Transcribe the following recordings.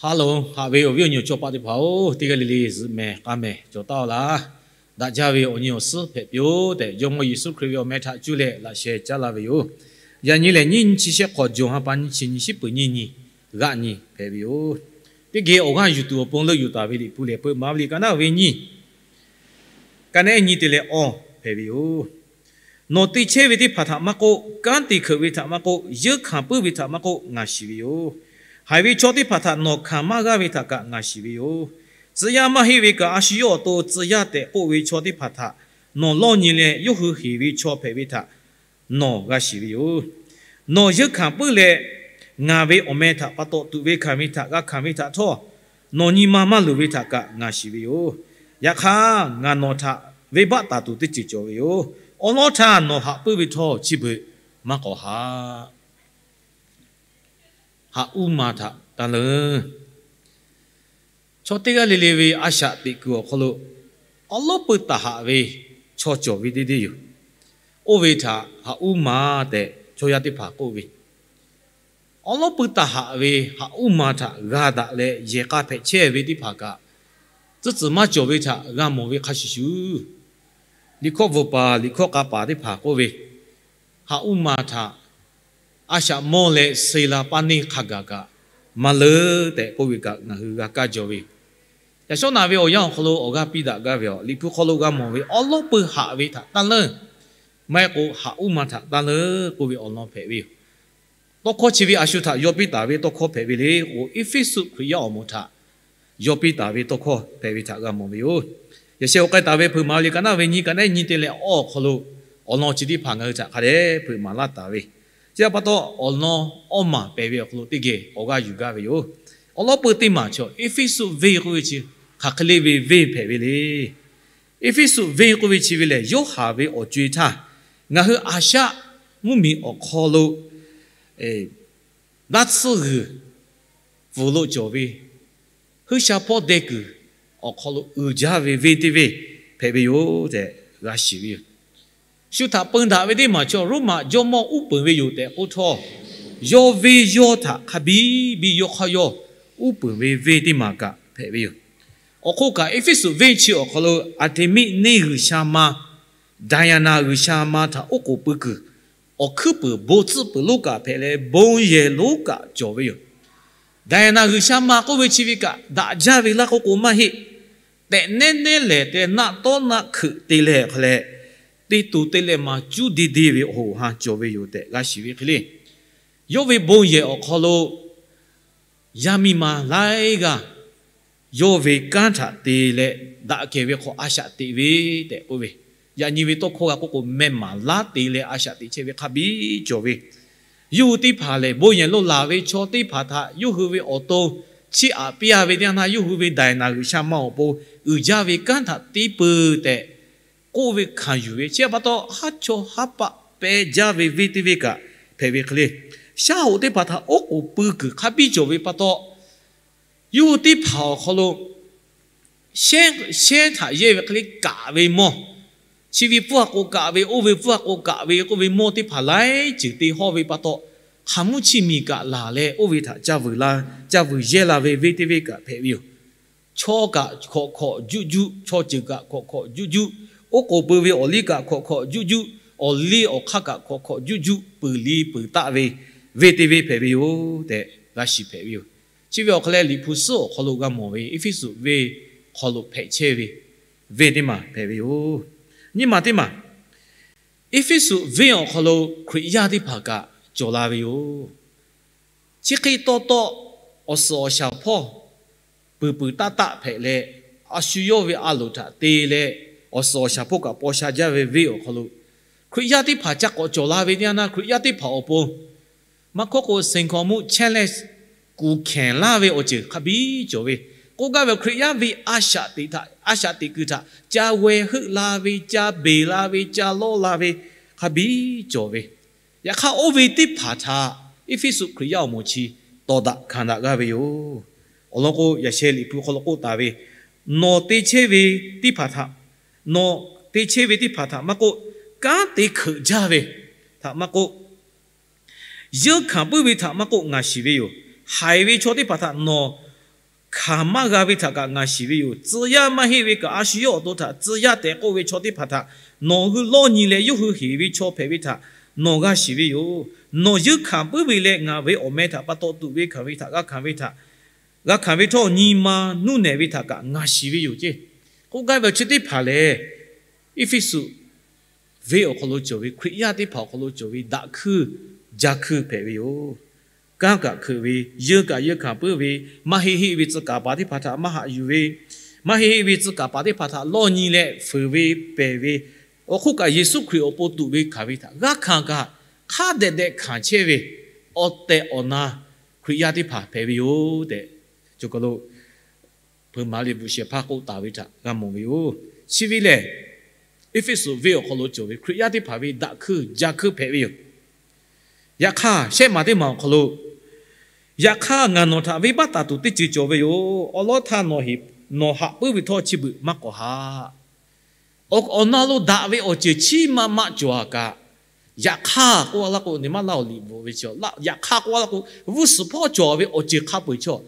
Ha loˬ, haꞈ ve awˬ viˉ awˬ nyi awˬ chaw paˆ teˇ hpaˍ-oˬ, teˇ g'aˇ le le zuhꞈ mehˍ k'a mehˍ cawˬ taˍ-oˬ laˇ. Daꞈ jaˇ ve awˬ nyi awˬ suhˉ hpehꞈ piˇ-oˬ tehꞈ, Jawˇmawˇ Yeˍsuˆ Hkriꞈ ve awˬ meh htaꞈ cuˇ leh laꞈ sheh caˉ laˇ ve yoˬ. Yaꞈ nyi lehˬ, nyiˇ nyi chi shehˆ hk'awꞈ, jawˬ ha pa nyiˇ chi nyi, shiˉ peuˍ nyiˇ nyi, g'aˆ nyi hpehꞈ ve yoˬ. Teˇ geh awˬ g'aˇ yuˬ tuˬ awˬ pon leuˆ yuˬ taˍ ve Liꞈ hpu lehˬ, Hpeuꞈ maˍ ve liꞈ ka naˉ ve nyiˇ, ka naˉ nyi te leh awˇ hpehꞈ ve yoˬ. Nawˬ te chehˇ ve teˇ hpaˍ htaꞈ maˇ k'oˆ, kanˉ te hkeuꞈ ve htaꞈ maˇ k'oˆ, yeunˇ hkanˍ puiˉ ve htaꞈ maˇ k'oˆ, ngaˬ shiˍ ve yoˬ. Haiˬ ve chaw teˇ hpaˍ htaꞈ nawˬ hkanˍ maˇ g'aˇ ve htaꞈ kaꞈ ngaˬ shiˍ ve yoˬ. Tcuh yaˇ maˇ heˆ ve kaꞈ, a shu yawˇ awˬ to tcuh yaˇ tehꞈ k'oˆ ve chaw teˇ hpaˍ htaꞈ nawˬ lawˇ nyi leh, yawˇ hui heˍ ve chaw hpehꞈ ve htaꞈ nawˬ g'a shiˍ ve yoˬ. Nawˬ yeunˇ hkanˍ puiˉ leh, ngaˬ ve awˬ meh htaꞈ pa taw tuꞈ ve hkanˍ ve htaꞈ g'a hkanˍ ve htaꞈ htawˇ, nawˬ nyi ma maˇ luˬ ve htaꞈ kaꞈ ngaˬ shiˍ ve yoˬ. Yaꞈ hk'aˇ, ngaˬ nawˬ htaꞈ venˇbaˆ taˍ tuˬ teˇ ceuˬ cawˬ ve yoˬ. Awˉ lawˉ htaˇ nawˬ haꞈ puiˉ ve htawˇ, chi beuꞈ maˇ k'awꞈ haꞈ. Haꞈ uˉ ma htaꞈ taˇ leunˇ. Chaw teˇ g'aˇ le le ve a shaꞈ teꞈ kuiˬ awˬ hk'aw lo, awˉ lawˉ peuˇ taˍ haꞈ ve chaw cawˬ ve deˇ deˇ yoˬ. Oˇ ve htaꞈ haꞈ uˉ ma tehꞈ chaw yaˇ teˇ hpaˍ k'oˆ ve, awˉ lawˉ peuˇ taˍ haꞈ ve haꞈ uˉ ma htaꞈ g'a daꞈ leh yehˬ k'a hpehꞈ chehˇ ve teˇ hpaˍ kaꞈ, tcuhˉ tcuhˍ maˇ cawˬ ve htaꞈ g'a mawˬ ve hk'a shuˍ shuˍ, liꞈ hkawˇ bvuhꞈ paˍ liꞈ hkawˇ k'a paˍ teˇ hpaˍ k'oˆ ve, haꞈ uˉ ma htaꞈ a shaꞈ mawˇ leh suh la paˇ neˇ hk'a gaˬ kaꞈ maˇ leunˇ tehꞈ k'oˆ ve kaꞈ ngaˬ hui g'a kaˇ jaw ve yoˬ. Yaꞈ shawˉ naꞈ ve awˬ yanˇ awˬ hk'aw lo awˬ g'aˇ piˇ daꞈ gaˇ ve, Liꞈ hpu hk'aw lo g'a mawˬ ve awˉ lawˉ peuˇ haꞈ ve htaꞈ taˇ leunˇ, maˇ heˆ k'o haꞈ uˉ ma htaꞈ taˇ leunˇ k'oˆ ve awˬ lawn hpehꞈ ve yoˬ. Tawˇ hkawˇ chi ve a shu htaꞈ yaw piˇ taˍ ve tawˇ hkawˇ hpehꞈ ve le k'o, Eˇfeˇsuꞈ Hkriꞈ yaˇ awˬ moˍ htaꞈ yaw piˇ taˍ ve tawˇ hkawˇ hpehꞈ ve htaꞈ g'a mawˬ ve yoˬ. Yaꞈ sheh awˬ k'ai taˍ ve Hpeuꞈ maˍ ve liꞈ ka naˉ ve nyiˇ, ka naˉ nyiˇ te leh awˇ awˬ hk'aw lo, awˬ lawn chi teˇ hpaˍ ngaˬ hui htaꞈ hk'a dehꞈ hpeuꞈ maˍ laˇ taˍ ve, chi htaꞈ pa taw awˬ lawn awˇ maˬ pehˬ ve awˬ hk'aw lo teˇ geh awˬ g'aˇ yuˬ gaˇ ve yoˬ. Awˉ lawˉ peuˇ teˇ maˬ chaw Eˇfeˇsuꞈ venˇ k'oˆ ve chi hk'aˬ hk'e le ve venˇ hpehꞈ ve le. Eˇfeˇsuꞈ venˇ k'oˆ ve chi ve lehˬ, Yoˇhanˬ ve awˬ co-e htaˇ ngaˬ hui Aˍsaˆ mvuhˇmiˬ awˬ hk'aw lo daˇ tsuhˇ g'uiˬ pfuhˍ lo cawˬ ve, G'uiˬsha hpawˇ deh kuiˬ awˬ hk'aw lo uiˍ jaˇ ve venˇ teˇ venˇ hpehꞈ ve yoˬ tehꞈ g'a shiˍ ve yoˬ. Shu htaꞈ peun daꞈ ve teˇ maˬ chaw Roˉmaꞈ jawˇmawˇ uˉ peunˍ ve yoˬ tehꞈ k'oˆ htawˇ, yawˇ venˇ yawˇ htaꞈ hk'a biˇ biˇ yawˇ hk'aˇ yawˇ uˉ peunˍ ve venˇ teˇ maˬ kaꞈ hpehꞈ ve yoˬ. Awˬ hk'oˆ kaꞈ, Eˇfeˇsuꞈ venˇ chi awˬ hk'aw lo Aˍteˍmiˆ neˇ g'uiˬsha ma, Daˍyaˍnaˍ g'uiˬsha ma htaꞈ oˉ k'oˍ pui kuiˬ awˬ hkuiˉ peuˍ bon tcuhˆ peuˍ lonˉ kaꞈ hpehꞈ leh, bon yehˬ lonˉ kaꞈ cawˬ ve yoˬ. Daˍyaˍnaˍ g'uiˬsha ma k'oˆ ve chi ve kaꞈ daꞈ jaˇ ve laˇ k'oˆ k'o maˇ heˆ. Tehꞈ nehˉ nehˉ lehˬ te naˆ tawˉ naˆ hkeuꞈ te leh hk'e leh, te tuˬ te leh maˍ cuˉ de de ve awˬ hoꞈ ha cawˬ ve yoˬ tehꞈ g'a shiˍ ve hk'e le. Yawˇ ve bon yehˬ awˬ hk'aw lo yaˇ miˇ ma laiˉ g'aˇ yawˇ ve kanˉ htaꞈ te leh daꞈ kehˬ ve hk'aw a shaꞈ teꞈ ve tehꞈ k'oˆ ve, yaꞈ nyi ve tawˇ hkawˇ g'a k'oˆ k'o, meh maˍ laˉ te leh a shaꞈ teꞈ chehˇ ve hk'a biˇ cawˬ ve. Yawˇ hui teˇ hpaˍ lehˬ, bon yehˬ lo laˬ ve chaw teˇ hpaˍ htaꞈ yawˇ hui ve awˬ to chiˇ aꞈ piˇ-a ve teˇ yanˇ htaˇ, yawˇ hui ve Daˍyaˍnaˍ g'uiˬsha ma awˬ pon uiˍ jaˇ ve kanˉ htaꞈ te peuˬ tehꞈ k'oˆ ve hkanˍ yuˬ ve, chi htaꞈ pa taw haˉ chawˇ haˉ paˆ peh jaˇ ve venˇ teˇ venˇ kaꞈ hpehꞈ ve hk'e le. Shaˉ hoꞈ teˇ hpaˍ htaꞈ oˉ k'oˍ pui kuiˬ hk'a biˇ cawˬ ve pa taw, yawˇ hui teˇ hpaˍ awˬ hk'aw lo shehˉ, shehˉ htaꞈ yehˇ ve hk'e le kaꞈ ve mawˇ, chi ve pfuhˇ a k'o kaꞈ ve, oˇ ve pfuhˇ a k'o kaꞈ ve k'oˆ ve mawˇ teˇ hpaˍ laiˉ ceuˬ te hawˇ ve pa taw, hk'aˬ mvuhˇ chiˇ miˬ kaꞈ laˬ leh oˇ ve htaꞈ caˇ vuiˬ la, caˇ vuiˬ yehˇ la ve venˇ teˇ venˇ kaꞈ hpehꞈ ve yoˬ. Chaw kaꞈ hkawꞈ hkawꞈ juˆ juˆ, chaw ceuˬ kaꞈ hkawꞈ hkawꞈ juˆ juˆ, oˉ k'oˍ pui ve awˬ liˇ kaꞈ hkawꞈ hkawꞈ juˆ juˆ, awˬ liˇ awˬ hk'aˇ kaꞈ hkawꞈ hkawꞈ juˆ juˆ, puiˍ liˇ puiˍ taˆ ve venˇ teˇ venˇ hpehꞈ ve yoˬ tehꞈ g'a shiˍ hpehꞈ ve yoˬ. Chi ve awˬ hk'aw leh Liꞈ hpu suhˉ awˬ hk'aw lo g'a mawˬ ve Eˇfeˇsuꞈ venˇ hk'aw lo hpehꞈ chehˇ ve venˇ teˇ maˬ hpehꞈ ve yoˬ. Nyiˇ maˬ teˇ maˬ, Eˇfeˇsuꞈ venˇ awˬ hk'aw lo Hkriꞈ yaˇ teˇ hpaˍ kaꞈ cawˬ la ve yoˬ. Chi hk'e taw taw, awˬ suhˍ awˬ shaˍ hpawˇ puiˍ puiˍ taˆ taˆ hpehꞈ leh, a shu yawˇ ve a loˍ htaꞈ te leh awˬ suhˍ awˬ shaˍ hpawˇ kaꞈ paw sha jaˇ ve venˇ awˬ hk'aw lo, Hkriꞈ yaˇ teˇ hpaˍ ca k'awꞈ cawˬ la ve teˇ yanˇ htaˇ, Hkriꞈ yaˇ teˇ hpaˍ awˬ pon maˇ hkawˇ k'o, สังคม challenge kuˬ hkehˬ laˇ ve awˬ ceuˬ hk'a biˇ cawˬ ve. K'oˆ gaˇ ve, Hkriꞈ yaˇ ve a shaꞈ teꞈ htaꞈ, a shaꞈ teꞈ kuiˬ htaꞈ ca g'aw heuˆ la ve, ca beˬ la ve, ca lawˇ la ve hk'a biˇ cawˬ ve. Yaꞈ hk'aˇ, oˇ ve teˇ hpaˍ htaꞈ Eˇfeˇsuꞈ Hkriꞈ yaˇ awˬ moˍ chi tawˍ daꞈ hkanˍ daꞈ g'aˇ ve yoˬ. Awˬ lawn k'o, yaꞈ sheh Liꞈ hpu hk'aw lo k'oˆ taˍ ve, nawˬ te chehˇ ve teˇ hpaˍ htaꞈ, nawˬ te chehˇ ve teˇ hpaˍ htaꞈ maˇ k'oˆ, kanˉ te hkeuꞈ jaˇ ve htaꞈ maˇ k'oˆ, yeunˇ hkanˍ puiˉ ve htaꞈ maˇ k'oˆ, ngaˬ shiˍ ve yoˬ. Haiˬ ve chaw teˇ hpaˍ htaꞈ nawˬ hkanˍ maˇ g'a ve htaꞈ kaꞈ ngaˬ shiˍ ve yoˬ. Tcuh yaˇ maˇ heˆ ve kaꞈ a shu yawˇ awˬ to htaꞈ tcuh yaˇ tehꞈ k'oˆ ve chaw teˇ hpaˍ htaꞈ nawˬ hui lawˇ nyi leh yawˇ hui heˍ ve chaw hpehꞈ ve htaꞈ nawˬ g'a shiˍ ve yoˬ. Nawˬ yeunˇ hkanˍ puiˉ ve leh ngaˬ ve awˬ meh htaꞈ pa taw tuꞈ ve hkanˍ ve htaꞈ g'a hkanˍ ve htaꞈ g'a hkanˍ ve htawˇ, nyi ma nuˇ nehˬ ve htaꞈ kaꞈ ngaˬ shiˍ ve yoˬ ceˇ. K'oˆ gaˇ ve awˬ chi teˇ hpaˍ lehˬ, Eˇfeˇsuꞈ venˇ awˬ hk'aw lo cawˬ ve Hkriꞈ yaˇ teˇ hpaˍ awˬ hk'aw lo cawˬ ve daꞈ hkuiˇ jaˇ hkuiˇ hpehꞈ ve yoˬ. Kanˉ kaꞈ hkeuꞈ ve, yeunˇ kaꞈ yeunˇ hkanˍ puiˉ ve, maˇ heˆ heˆ ve tcuh kaˍ paˍ teˇ hpaˍ htaꞈ maˇ haꞈ yuˬ ve, maˇ heˆ heˆ ve tcuh kaˍ paˍ teˇ hpaˍ htaꞈ lawˇ nyi leh fuiˍ ve pehˬ ve, awˬ hk'oˆ kaꞈ Yeˍsuˆ Hkriꞈ awˬ pon tuꞈ ve hkanˍ ve htaꞈ g'a hkanˍ kaꞈ, hk'a dehꞈ dehꞈ hkanˍ chehˇ ve awˬ tehˬ awˬ na Hkriꞈ yaˇ teˇ hpaˍ hpehꞈ ve yoˬ tehꞈ, cawˬ kaˬ lo Hpeuꞈ maˍ liꞈ bvuhꞈ shehˍ hpaˇ k'oˆ taˍ ve htaꞈ g'a mawˬ ve yoˬ. Chi ve lehˬ, Eˇfeˇsuꞈ venˇ awˬ hk'aw lo cawˬ ve Hkriꞈ yaˇ teˇ hpaˍ ve daꞈ hkuiˇ jaˇ hkuiˇ hpehꞈ ve yoˬ. Yaꞈ hk'aˇ, shehˆ maˬ teˇ maˬ awˬ hk'aw lo, yaꞈ hk'aˇ ngaˬ nawˬ htaꞈ venˇbaˆ taˍ tuˬ teˇ ceuˬ cawˬ ve yoˬ. Awˉ lawˉ htaˇ nawˬ haꞈ puiˉ ve htawˇ chi beuꞈ maˇ k'awꞈ haꞈ. Awˬ na lo daꞈ ve awˬ ceuˬ chiˉ maˇ maˆ cawˬ-a kaꞈ, yaꞈ hk'aˇ k'oˆ laˇ k'o, neˬ maˇ laˇ-oˬ liꞈ bvuhꞈ ve chi, yaꞈ hk'aˇ k'oˆ laˇ k'o, g'uˇ suhˍ hpawˇ cawˬ ve awˬ ceuˬ hk'a peu-eˬ chaw,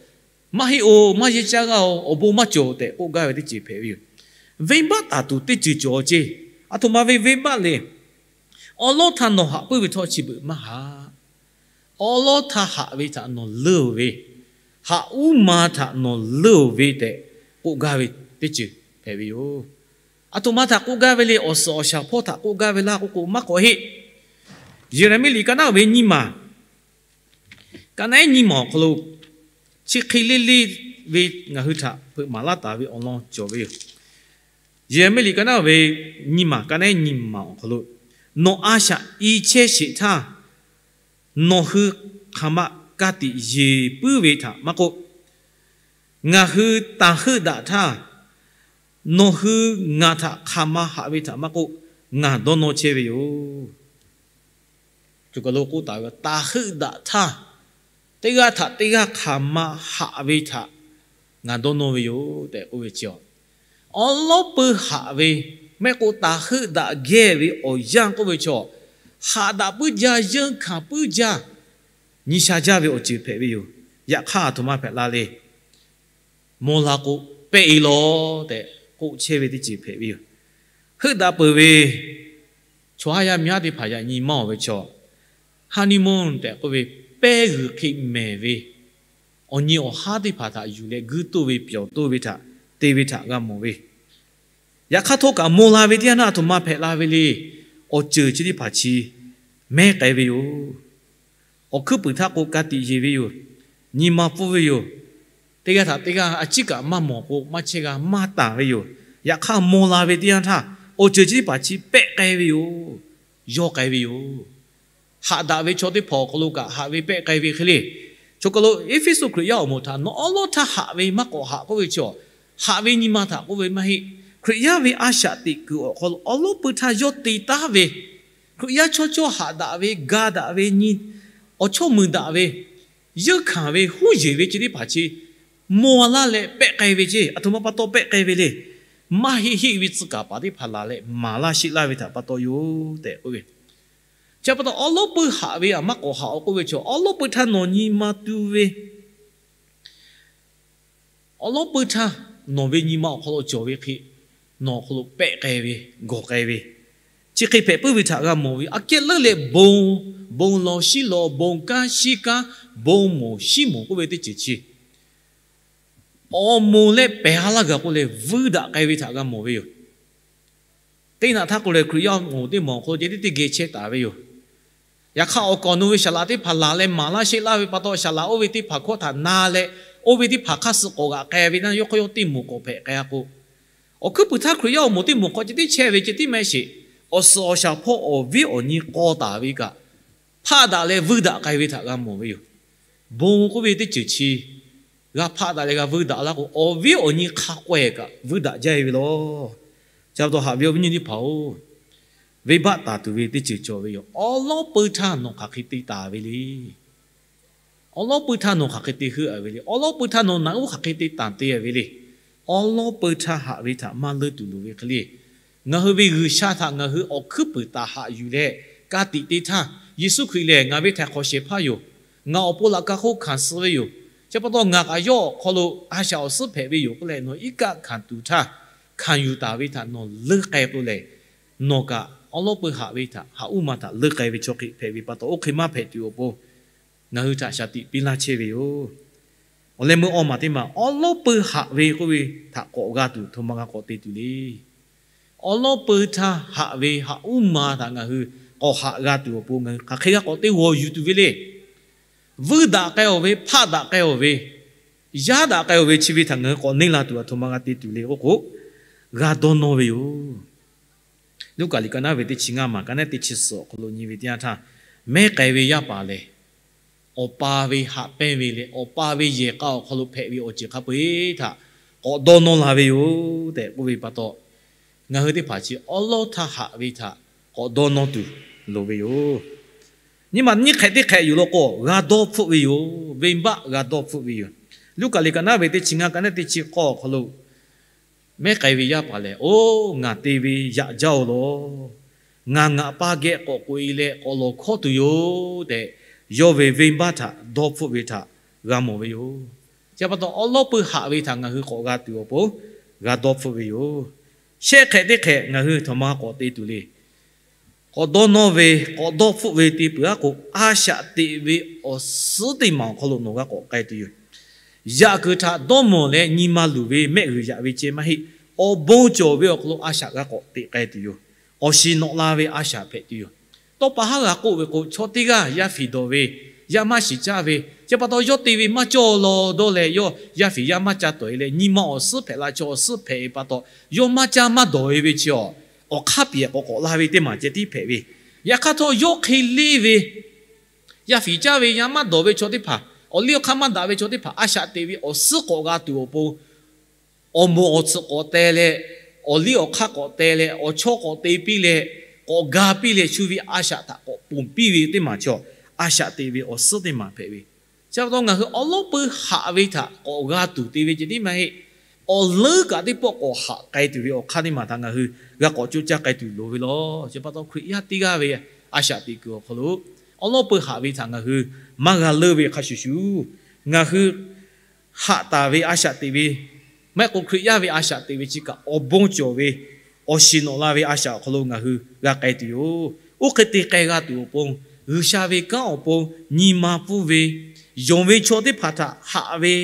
maˇ heˆ-oˬ, maˇ yehˇ caˇ g'aˇ-oˬ, awˬ bon maˇ cawˬ tehꞈ k'oˆ gaˇ ve teˇ ceuˬ hpehꞈ ve yoˬ. Venˇbaˆ taˍ tuˬ teˇ ceuˬ cawˬ ceˇ. Aˬ htoꞈ ma ve venˇbaˆ le. Awˉ lawˉ htaˇ nawˬ haꞈ puiˉ ve htawˇ chi beuꞈ maˇ haꞈ. Awˉ lawˉ htaˇ haꞈ ve htaꞈ nawˬ leunˇ-oˬ ve, haꞈ uˉ ma htaꞈ nawˬ leunˇ-oˬ ve tehꞈ k'oˆ gaˇ ve teˇ ceuˬ hpehꞈ ve yoˬ. Aˬ htoꞈ ma htaꞈ k'oˆ gaˇ ve le. Awˬ suhˍ awˬ shaˍ hpawˇ htaꞈ k'oˆ gaˇ ve laˇ k'oˆ k'o, maˇ k'awꞈ heˆ. Yeˍraˍmiˆ liꞈ ka naˆ ve nyiˇ maˬ, ka naˆ ehˉ nyiˇ maˬ awˬ hk'aw lo, chi hk'e le le ve ngaˬ hui htaꞈ hpeuꞈ maˍ laˇ taˍ ve awˬ lawn cawˬ ve yoˬ. Yeˍraˍmiˆ liꞈ ka naˆ ve nyiˇ maˬ, ka naˆ ehˉ nyiˇ maˬ awˬ hk'aw lo, nawˬ a shaꞈ i chehˇ sheˍ htaˇ, nawˬ hui hk'aˬ ma ka tiꞈ yeˬ puiˉ ve htaꞈ maˇ k'oˆ, ngaˬ hui taˍ heuˆ daꞈ htaˇ, nawˬ hui ngaˬ htaꞈ hk'aˬ ma haꞈ ve htaꞈ maˇ k'oˆ, ngaˬ dawˇ nawˇ chehˇ ve yoˬ. Cawˬ kaˬ lo k'oˆ taˍ ve, taˍ heuˆ daꞈ htaˇ, teˇ g'aˇ htaꞈ teˇ g'aˇ hk'aˬ ma haꞈ ve htaꞈ ngaˬ dawˇ nawˇ ve yoˬ tehꞈ k'oˆ ve chi, awˉ lawˉ peu haꞈ ve mehˆ k'o, taˍ heuˆ daꞈ gehˇ ve awˬ yanˇ k'oˆ ve chaw, haꞈ daꞈ puiˉ jaˇ, yeunˇ hkanˍ puiˉ jaˇ, nyi sha jaˇ ve awˬ ceuˬ hpehꞈ ve yoˬ. Yaꞈ hk'aˇ, aˬ htoꞈ ma hpehꞈ la le. Mawˇ la k'o, pehˆ e lawˬ tehꞈ k'oˆ chehˇ ve teˇ ceuˬ hpehꞈ ve yoˬ. Heuˆ daꞈ peuˬ ve chaw haˉ yaˇ miˇ haˉ teˇ hpaˍ yaꞈ nyi maˇ-oˬ ve chaw, honeymoon tehꞈ k'oˆ ve, pehˇ g'uiˬ hk'e mehˍ ve awˬ nyi awˬ haˉ teˇ hpaˍ htaꞈ yuˬ leh guiˇ toˇ ve, pyawˬ toˇ ve htaꞈ te ve htaꞈ g'a mawˬ ve. Yaꞈ hk'aˇ htawˇ kaꞈ mawˇ la ve teˇ yanˇ htaˇ aˬ htoꞈ ma hpehꞈ la ve le. Awˬ ceuˬ chi teˇ hpaˍ chi mehˉ k'ai ve yoˬ. Awˬ hkuiˉ puiˍ htaˇ k'o, ka tiꞈ yeˬ ve yoˬ. Nyi ma pfuhˇ ve yoˬ. Teˇ g'aˇ htaꞈ teˇ g'aˇ a ciˉ kaꞈ maˇ mawˬ k'o, maˇ chehˇ g'a maˇ taˍ ve yoˬ. Yaꞈ hk'aˇ, mawˇ la ve teˇ yanˇ htaˇ awˬ ceuˬ chi teˇ hpaˍ chi pehˆ k'ai ve yoˬ. Yawˇ k'ai ve yoˬ. Haꞈ daꞈ ve chaw teˇ hpaˍ awˬ hk'aw lo kaꞈ haꞈ ve pehˆ k'ai ve hk'e le. Cawˬ kaˬ lo Eˇfeˇsuꞈ Hkriꞈ yaˇ awˬ moˍ htaꞈ nawˬ awˉ lawˉ htaˇ haꞈ ve maˇ k'awꞈ haꞈ k'oˆ ve chi, haꞈ ve nyi ma htaꞈ k'oˆ ve maˇ heˆ. Hkriꞈ yaˇ ve a shaꞈ teꞈ kuiˬ awˬ hk'aw lo awˉ lawˉ peu htaˇ yawˇ te taˉ ve, Hkriꞈ yaˇ chaw chaw haꞈ daꞈ ve, ga daꞈ ve, nyi awˬ chawˇ mui daꞈ ve, yeunˇ hkanˍ ve, huˉ yeˬ ve chi teˇ hpaˍ chi mawˇ laˇ leh pehˆ k'ai ve ceˇ. Aˬ htoꞈ ma pa taw pehˆ k'ai ve le. Maˇ heˆ heˆ ve tcuh kaˍ paˍ teˇ hpaˍ laˬ leh maˍ laˇ sheˆ laˇ ve htaꞈ pa taw yoˬ tehꞈ k'oˆ ve. Chi pa taw awˉ lawˉ peu haꞈ ve aˬ maˇ k'awꞈ haꞈ-oˬ k'oˆ ve chi, awˉ lawˉ peu htaˇ nawˬ nyi ma tu ve, awˉ lawˉ peu htaˇ nawˬ ve nyi ma awˬ hk'aw lo cawˬ ve hk'e, nawˬ awˬ hk'aw lo pehˆ k'ai ve, gawˬ k'ai ve, chi hk'e hpehꞈ puiˉ ve htaꞈ g'a mawˬ ve. Aꞈ kehˉ leuˉ leh bon, bon lawˬ shiˉ lawˬ, bon kanˉ shiˉ kanˉ, bon moˍ shiˉ moˍ k'oˆ ve teˇ ceuˬ chi awˬ moˍ leh pehˬ ha laˇ gaˬ k'oˆ leh vuiˇ daꞈ k'ai ve htaꞈ g'a mawˬ ve yoˬ. Teˇ naꞈ htaˇ k'oˆ leh Hkriꞈ yaˇ awˬ moˍ teˇ moˍ awˬ hk'aw lo ceh tiˉ teˇ geh chehˇ taˍ ve yoˬ. Yaꞈ hk'aˇ, awˬ kawˍ nawˬ ve saˍ laꞈ teˇ hpaˍ laˬ leh maˍ laˇ sheˆ laˇ ve pa taw, saˍ laꞈ oˇ ve teˇ hpaˍ hkawˇ htaꞈ na leh, oˇ ve teˇ hpaˍ hk'aˇ suh k'awꞈ g'aꞈ k'ai ve naˇ, yawˇ hk'aw yawˇ teˇ moˍ k'awꞈ hpehꞈ k'ai-a k'o, awˬ hkuiˉ puiˍ htaˇ Hkriꞈ yaˇ awˬ moˍ teˇ moˍ hk'aw ceh tiˉ chehˇ ve ceh tiˉ mehˆ sheˍ. Awˬ suhˍ awˬ shaˍ hpawˇ awˬ viˉ awˬ nyi k'aw taˍ ve kaꞈ, hpaˆ daꞈ leh vuiˇ daꞈ k'ai ve htaꞈ g'a mawˬ ve yoˬ. Bon k'oˆ ve teˇ ceuˬ chi g'a hpaˆ daꞈ leh g'a vuiˇ daꞈ laˇ k'o, awˬ viˉ awˬ nyi hk'a k'awehˬ kaꞈ vuiˇ daꞈ jaˇ ve law. Chi pa taw haꞈ ve awˬ viˉ nyi teˇ hpaˍ-oˬ, venˇbaˆ taˍ tuˬ ve teˇ ceuˬ cawˬ ve yoˬ. Awˉ lawˉ peu htaˇ nawˬ hk'aˬ hk'e te taˍ ve le. Awˉ lawˉ peu htaˇ nawˬ hk'aˬ hk'e te heuˆ-a ve le. Awˉ lawˉ peu htaˇ nawˬ naꞈ uˉ hk'aˬ hk'e te tanˬ te-a ve le. Awˉ lawˉ peu htaˇ haꞈ ve htaꞈ maˇ leunˇ tuˬ loˍ ve hk'e le. Ngaˬ hui ve G'uiˬsha htaꞈ ngaˬ hui awˬ hkuiˉ puiˍ taˍ haꞈ yuˬ leh ka tiꞈ te htaˇ, Yeˍsuˆ Hkriꞈ lehˬ ngaˬ ve htaiˍ hk'awꞈ shehˍ hpaˇ yoˬ. Ngaˬ awˬ pon laꞈ ka hk'oˆ hkanˍ suh ve yoˬ. Chi pa taw ngaˬ kaꞈ yawˇ awˬ hk'aw lo a shaꞈ awˬ suhˉ hpehꞈ ve yoˬ k'oˆ leh, nawˬ iˉ kaˆ hkanˍ tuˬ htaˇ hkanˍ yuˬ taˍ ve htaꞈ nawˬ leuˉ k'ai k'o lehˬ, nawˬ kaꞈ awˉ lawˉ peuˇ haꞈ ve htaꞈ, haꞈ uˉ ma htaꞈ leuˉ k'ai ve chaw hk'e hpehꞈ ve pa taw, oˇ hk'e maˇ hpehꞈ tuˬ awˬ pon ngaˬ hui htaꞈ shaˍ tiꞈ piˇ laˇ chehˇ ve yoˬ. Awˬ leh meuˇ awˇ maˬ teˇ maˬ, awˉ lawˉ peuˇ haꞈ ve k'oˆ ve htaꞈ k'awꞈ g'a tuˬ htoꞈ ma g'a k'awꞈ te tuˬ le. Awˉ lawˉ peuˇ htaˇ haꞈ ve haꞈ uˉ ma htaꞈ ngaˬ hui k'awꞈ haꞈ g'a tuˬ awˬ pon ngaˬ hui hk'aˬ hk'e g'a k'awꞈ te g'awˬ yuˬ tuˬ ve le. Vuiˇ daꞈ k'ai-oˬ ve, hpaˆ daꞈ k'ai-oˬ ve, yaˇ daꞈ k'ai-oˬ ve, chi ve htaꞈ ngaˬ hui k'awꞈ neˇ la tuˬ aˬ htoꞈ ma g'a te tuˬ le k'oˆ k'o, g'a dawˇ nawˇ ve yoˬ. Luˉkaꞈ liꞈ ka naˉ ve teˇ chi ngaˇ maˬ, ka naˉ teˇ chi suhˍ awˬ hk'aw lo nyi ve teˇ yanˇ htaˇ, mehˉ k'ai ve yaˇ paˍ lehˬ, awˬ pa ve haꞈ pehnˇ ve leh awˬ pa ve yehˬ k'a awˬ hk'aw lo hpehꞈ ve awˬ ceuˬ hk'a peu-eˬ htaꞈ k'awꞈ dawˇ nawˇ la ve yoˬ tehꞈ k'oˆ ve pa taw, ngaˬ hui teˇ hpaˍ chi awˉ lawˉ htaˇ haꞈ ve htaꞈ k'awꞈ dawˇ nawˇ tuˬ loˍ ve yoˬ. Nyi ma nyiˇ hk'ehꞈ teˇ hk'ehꞈ yuˬ law k'o, g'a dawˇ hpfuhˆ ve yoˬ. Venˇbaˆ g'a dawˇ hpfuhˆ ve yoˬ. Luˉkaꞈ liꞈ ka naˉ ve teˇ chi ngaˇ, ka naˉ teˇ chi k'awˇ awˬ hk'aw lo, mehˉ k'ai ve yaˇ paˍ lehˬ, Oˇ, ngaˬ te ve yaꞈ jaˇ-oˬ law. Ngaˬ ngaˬ pa geh k'awꞈ k'oꞈ-e leh k'awꞈ lawˬ hkawˇ tuˬ yoˬ tehꞈ, yawˇ ve venˇbaˆ htaꞈ dawˇ hpfuhˆ ve htaꞈ g'a mawˬ ve yoˬ. Chi pa taw, awˉ lawˉ peuˇ haꞈ ve htaꞈ ngaˬ hui k'awꞈ g'a tuˬ awˬ pon g'a dawˇ hpfuhˆ ve yoˬ. Shehˆ hk'ehꞈ teˇ hk'ehꞈ ngaˬ hui htaꞈ ma k'awꞈ te tuˬ le. K'awꞈ dawˇ nawˇ ve, k'awꞈ dawˇ hpfuhˆ ve te peuˬ-aˉ k'o, a shaꞈ teꞈ ve awˬ suhˉ teˇ maˬ awˬ hk'aw lo nawˬ g'a k'awꞈ k'ai tuˬ yoˬ. Yaꞈ kuiˬ htaꞈ dawˇ mawˬ leh nyi ma luˬ ve mehˆ g'uiˬ yaꞈ ve ceh maˇ heˆ. Awˬ bon cawˬ ve awˬ hk'aw lo a shaꞈ g'a k'awꞈ teꞈ k'ai tuˬ yoˬ. Awˬ shiˍ nawꞈ la ve a shaꞈ hpehꞈ tuˬ yoˬ. Tawˇ pa haˉ g'a k'oˆ ve k'o, chaw teˇ g'aˇ yaˇ fiˍ dawˬ ve, yaˇ maˇ shiˍ caˇ ve, chi pa taw yawˇ te ve maˇ cawˇ law dawˇ leh, yawˇ yaˇ fiˍ yaˇ maˇ ca tawˍ-e leh, nyi ma awˬ suhˉ hpehꞈ la chaw awˬ suhˉ hpehꞈ ve pa taw, yawˇ maˇ caˇ maˇ dawˬ-e ve chi awˬ, awˬ hk'aˇ piˍ k'awꞈ k'awꞈ la ve teˇ maˬ ceh tiˉ hpehꞈ ve. Yaꞈ hk'aˇ htawˇ, yawˇ hk'e leˇ ve yaˇ fiˍ caˇ ve yaˇ maˇ dawˬ ve chaw teˇ hpaˍ, awˬ liˇ awˬ hk'aˇ maˇ daꞈ ve chaw teˇ hpaˍ a shaꞈ teꞈ ve awˬ suhˉ k'awꞈ g'a tuˬ awˬ pon, awˬ moˍ awˬ tsuhꞈ k'awꞈ teh leh, awˬ liˇ awˬ hk'aˇ k'awꞈ teh leh, awˬ chawˇ k'awꞈ te piˇ leh, k'awꞈ ga piˇ leh, shu ve a shaꞈ htaꞈ k'awꞈ ponˬ piˇ ve teˇ maˬ chaw, a shaꞈ teꞈ ve awˬ suhˉ teˇ maˬ hpehꞈ ve. Chi pa taw ngaˬ hui awˉ lawˉ peuˇ haꞈ ve htaꞈ k'awꞈ g'a tuˬ te ve ceh tiˉ maˇ heˆ. Awˬ leuˉ kaꞈ teˇ pawˆ k'awꞈ haꞈ k'ai tuˬ ve awˬ hk'aˇ teˇ maˬ htaꞈ ngaˬ hui g'a k'awꞈ coˇ caˇ k'ai tuˬ loˍ ve law. Chi pa taw Hkriꞈ yaˇ teˇ g'aˇ ve a shaꞈ teꞈ kuiˬ awˬ hk'aw lo awˉ lawˉ peuˇ haꞈ ve htaꞈ ngaˬ hui maˇ g'a leuˇ ve hk'a shuˍ shuˍ, ngaˬ hui haꞈ taˍ ve a shaꞈ teꞈ ve, maˇ heˆ k'o Hkriꞈ yaˇ ve a shaꞈ teꞈ ve chi kaꞈ awˬ bon cawˬ ve, awˬ shiˍ nawꞈ la ve a shaꞈ awˬ hk'aw lo ngaˬ hui g'a k'ai tuˬ yoˬ. Oˇ hk'e te k'ai g'a tuˬ awˬ pon, G'uiˬsha ve kanˉ awˬ pon nyi ma pfuhˇ ve, yonˍ ve chaw teˇ hpaˍ htaꞈ haꞈ ve,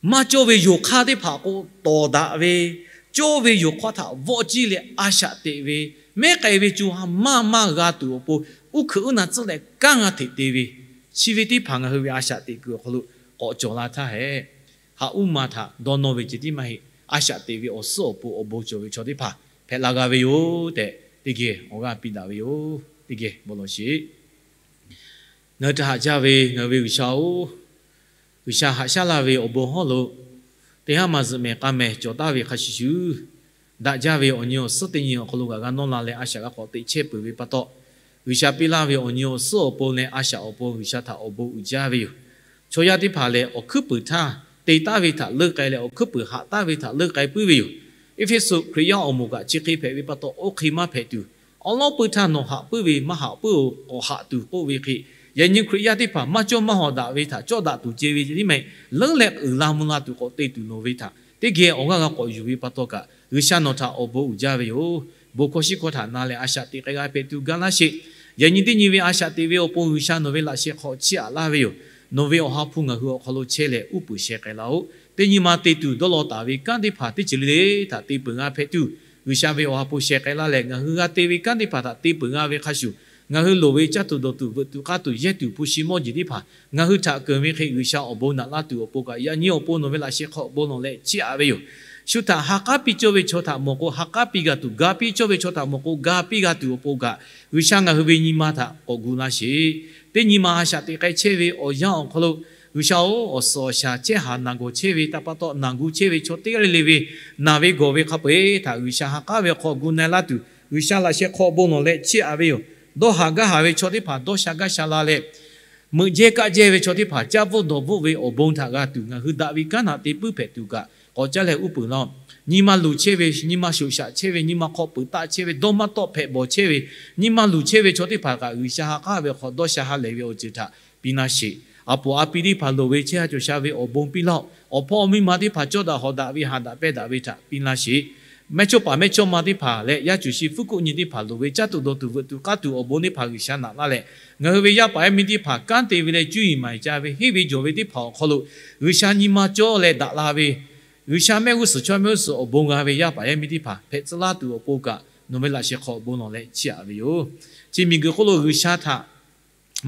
maˇ cawˇ ve yonˍ hk'aˇ teˇ hpaˍ k'o tawˍ daꞈ ve, cawˇ ve yonˍ hk'aˇ htaꞈ vawˆ ciˇ leh a shaꞈ teꞈ ve, mehˉ k'ai ve co ha maˇ maˇ g'a tuˬ awˬ pon, uˉ hkuiꞈ uˉ na tcuhˉ leh kanˉ g'a hteꞈ te ve, chi ve teˇ hpaˍ ngaˬ hui ve a shaꞈ teꞈ kuiˬ awˬ hk'aw lo k'awꞈ cawˬ la htaˇ hehꞈ, haꞈ uˉ ma htaꞈ dawˇ nawˇ ve ceh tiˉ maˇ heˆ. A shaꞈ teꞈ ve awˬ suhˉ awˬ pon awˬ bon cawˬ ve chaw teˇ hpaˍ hpehꞈ la g'a ve yoˬ tehꞈ, teˇ geh awˬ g'aˇ piˇ daꞈ ve yoˬ. Teˇ geh bon lawˬ sheˍ. Ngaˬ hui htaꞈ haꞈ jaˇ ve ngaˬ hui ve G'uiˬsha-oˬ, G'uiˬsha haꞈ shaˉ laˇ ve awˬ bon hawˉ lo teˇ haˉ ma zuhꞈ mehˍ k'a mehˍ cawˬ taˍ ve hk'a shuˍ shuˍ, daꞈ jaˇ ve awˬ nyi awˬ suhˉ teˇ nyi awˬ hk'aw lo g'a g'a nawˇ la leh a shaꞈ g'a k'awꞈ teꞈ chehˇ peuˬ ve pa taw, G'uiˬsha piˇ laˇ ve awˬ nyi awˬ suhˉ awˬ pon leh a shaꞈ awˬ pon G'uiˬsha htaꞈ awˬ bon uiˍ jaˇ ve yoˬ. Chaw yaˇ teˇ hpaˍ lehˬ, awˬ hkuiˉ puiˍ htaˇ te taˍ ve htaꞈ leuˇ k'ai leh, awˬ hkuiˉ puiˍ haꞈ taˍ ve htaꞈ leuˇ k'ai puiˉ ve yoˬ. Eˇfeˇsuꞈ Hkriꞈ yaˇ awˬ moˍ kaꞈ chi hk'e hpehꞈ ve pa taw, oˇ hk'e maˇ hpehꞈ tuˬ, awˉ lawˉ peuˇ htaˇ nawˬ haꞈ puiˉ ve maˇ haꞈ puiˉ-oˬ, k'awꞈ haꞈ tuˬ k'oˆ ve hk'e, yaꞈ nyi Hkriꞈ yaˇ teˇ hpaˍ maˇ cawˇ maˇ hawˍ daꞈ ve htaꞈ cawˇ daꞈ tuˬ ceh ve ceh tiˉ maˇ heˆ. Leuˉ leh uiˍ la mvuh la tuˬ k'awꞈ te tuˬ nawˬ ve htaꞈ teˇ geh awˬ g'aˇ g'a k'awꞈ yuˬ ve pa taw kaꞈ, G'uiˬsha nawˬ htaꞈ awˬ bon uiˍ jaˇ ve yoˬ. Bon hkawˇ shiˉ hkawˇ htaꞈ na leh a shaꞈ teꞈ k'ai g'a hpehꞈ tuˬ ga laˇ sheˍ. Yaꞈ nyi teˇ nyi ve a shaꞈ teꞈ ve awˬ pon G'uiˬsha nawˬ ve laꞈ sheh hk'aw chiˇ aꞈ laˇ ve yoˬ. Nawˬ ve awˬ ha hpu ngaˬ hui awˬ hk'aw lo chehˇ leh uˉ peunˍ sheh k'ai laˇ-oˆ. Teˇ nyi ma te tuˬ dawˇ law taˍ ve kanˉ teˇ hpaˍ teˇ ceuˬ le le htaꞈ te peuˬ g'a hpehꞈ tuˬ, G'uiˬsha ve awˬ ha hpu sheh k'ai laˇ leh, ngaˬ hui g'a te ve kanˉ teˇ hpaˍ htaꞈ te peuˬ g'a ve hk'a shuˍ, ngaˬ hui loˍ ve caˇ tuˬ dawˬ tuˬ veuꞈ tuˬ k'aˇ tuˬ yehˇ tuˬ hpu shi mawˇ jeˬ teˇ hpaˍ ngaˬ hui htaꞈ keunˍ ve hk'e, G'uiˬsha awˬ bon naꞈ laˇ tuˬ awˬ pon kaꞈ yaꞈ nyi awˬ pon nawˬ ve laꞈ sheh hk'aw bon lawˬ leh chiˇ aꞈ ve yoˬ. Shu htaꞈ ha k'aˉ piˇ cawˇ ve chaw htaꞈ mawˬ k'o ha k'aˉ piˇ g'a tuˬ, ga piˇ cawˇ ve chaw htaꞈ mawˬ k'o ga piˇ g'a tuˬ awˬ pon kaꞈ, G'uiˬsha ngaˬ hui ve nyi ma htaꞈ k'awꞈ gu laˇ sheˍ. Teˇ nyi ma a shaꞈ teꞈ k'ai chehˇ ve awˬ yanˇ awˬ hk'aw lo, G'uiˬsha-oˬ, awˬ suhˍ awˬ shaˍ chehˇ haˍ naˬ gawˬ chehˇ ve htaꞈ pa taw, naˬ gu chehˇ ve chaw teˇ g'aˇ le le ve naˬ ve gawˬ ve hk'a peu-eˬ htaꞈ G'uiˬsha ha k'aˉ ve hk'aw gu na-e laˇ tuˬ, G'uiˬsha laꞈ sheh hk'aw bon lawˬ leh chiˇ aꞈ ve yoˬ. Dawˇ haˍ gaˇ haˍ ve chaw teˇ hpaˍ dawˇ sha gaˇ sha la leh, meuꞈ jehˇ kaˆ jehˇ ve chaw teˇ hpaˍ caˇ bvuhˆ dawˬ bvuhˆ ve awˬ bon htaꞈ g'a tuˬ, ngaˬ hui daꞈ ve kanˉ htaꞈ te puiˉ hpehꞈ tuˬ kaꞈ k'awꞈ caˉ leh uˉ peunˍ laˇ-oˆ. Nyi ma luˬ chehˇ ve, nyi ma shoꞈ shaꞈ chehˇ ve, nyi ma hk'aw peuˬ taˆ chehˇ ve, dawˇ maˇ tawˆ hpehꞈ bawˬ chehˇ ve, nyi ma luˬ chehˇ ve chaw teˇ hpaˍ kaꞈ G'uiˬsha ha k'aˉ ve hk'aw dawˇ sha ha lehˬ ve awˬ ceuˬ htaꞈ piˇ laˇ sheˍ. A poˍ a pi teˇ hpaˍ loˍ ve chehˇ ha cawˬ sha ve awˬ bon piˇ laˇ-oˆ. Awˬ hpawˇ awˬ miˇ ma teˇ hpaˍ cawˇ daꞈ hawˍ daꞈ ve haꞈ daꞈ pehˇ daꞈ ve htaꞈ piˇ laˇ sheˍ. Mehˇchawˇpaˍ mehˇchawˇma teˇ hpaˍ leh yaˇ cuˬ shi fuˉ kuˆ nyi teˇ hpaˍ loˍ ve caˇ tuˬ dawˬ tuˬ veuꞈ tuˬ k'aˉ tuˬ awˬ bon teˇ hpaˍ G'uiˬsha naꞈ laˇ leh, ngaˬ hui ve yaˇ paˍ yaˇ miˇ teˇ hpaˍ kanˉ te ve leh cuˇ yiˍ maˍ yiˍ ca ve henˇ ve jawˬ ve teˇ hpaˍ awˬ hk'aw lo G'uiˬsha nyi ma cawˇ leh daꞈ la ve, G'uiˬsha mehˆ g'uˇ suhˍ chaw mehˆ g'uˇ suhˍ awˬ bon g'a ve yaˇ paˍ yaˇ miˇ teˇ hpaˍ hpehꞈ tcuh laˇ tuˬ awˬ pon kaꞈ nawˬ ve laꞈ sheh hk'aw awˬ bon lawˬ leh chiˇ aꞈ ve yoˬ. Chi miˬguiˬ hk'oˆ lo G'uiˬsha htaꞈ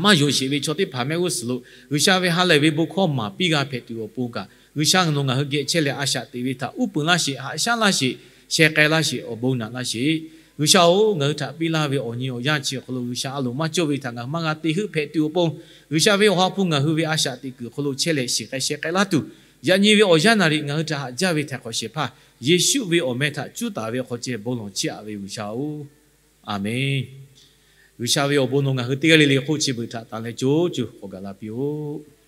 maˇ yonˍ sheˍ ve chaw teˇ hpaˍ mehˆ g'uˇ suhˍ lo G'uiˬsha ve ha lehˬ ve bon hkawˇ maˍ piˇ g'a hpehꞈ tuˬ awˬ pon kaꞈ, G'uiˬsha nawˬ ngaˬ hui geh chehˇ leh a shaꞈ teꞈ ve htaꞈ uˉ peunˍ laˇ sheˍ, haꞈ shaˉ laˇ sheˍ, sheh k'ai laˇ sheˍ, awˬ bon naꞈ laˇ sheˍ. G'uiˬsha-oˬ, ngaˬ hui htaꞈ piˇ laˇ ve awˬ nyi awˬ yanˇ chi awˬ hk'aw lo G'uiˬsha a loˍ maˇ cawˇ ve htaꞈ ngaˬ hui maˇ g'a te heuˆ hpehꞈ tuˬ awˬ pon, G'uiˬsha ve awˬ ha hpu ngaˬ hui ve a shaꞈ teꞈ kuiˬ awˬ hk'aw lo chehˇ leh shiˍ k'ai sheh k'ai laˇ tuˬ, yaꞈ nyi ve awˬ yanˇ naˍ riˍ ngaˬ hui htaꞈ haꞈ jaˇ ve htaiˍ hk'awꞈ shehˍ hpaˇ Yeˍsuˆ ve awˬ meh htaꞈ cuˉ taˍ ve awˬ hk'aw ceh bon lawˬ chiˇ aꞈ ve G'uiˬsha-oˬ, Aˍmenˇ. G'uiˬsha ve awˬ bon nawˬ ngaˬ hui teˇ g'aˇ le le hk'oˆ chi beuꞈ htaꞈ tanˬ leh co co k'awꞈ gaˬ la piˇ-oˆ.